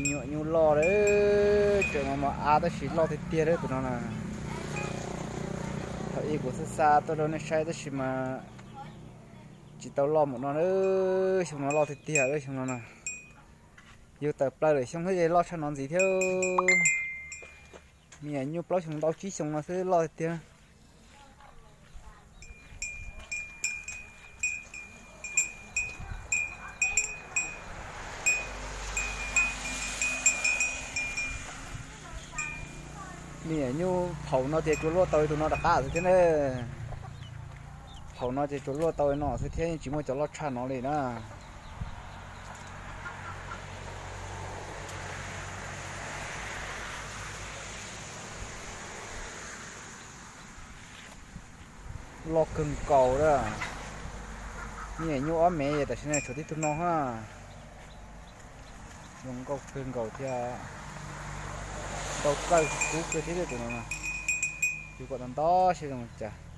Nyuam nyuj loj lawm, tseem mos mos av tab sis loj tiag tiag lawm tus no na. Thaum ub kuv xa xa tuaj rau nej saib tab sis mas tsis tau loj npaum no lawm, xyoo no loj tiag tiag lawm xyoo no na. Yug tawm plaws lawm xyoo thiab ces loj tshaj no ntxiv thiab. Me nyuam nyuj plaub xyoos ntau tsib xyoos no xwb loj tiag tiag. Me nyuam nyuj phaum no ces tsuas luaj tau tus no rov qab xwb thiab na. Phaum no ces tsuas luaj tau no xwb thiab, yeej tsis muaj cov loj tshaj no li na. Loj kawg nkaus lawm. Me nyuam nyuj ob me, tam sim no tshuav tib tug no hab. Zoo nkauj kawg nkaus thiab. Ntau txawj kub kawg thiab tus no. Yug kom tau ntau saib zoo li cas.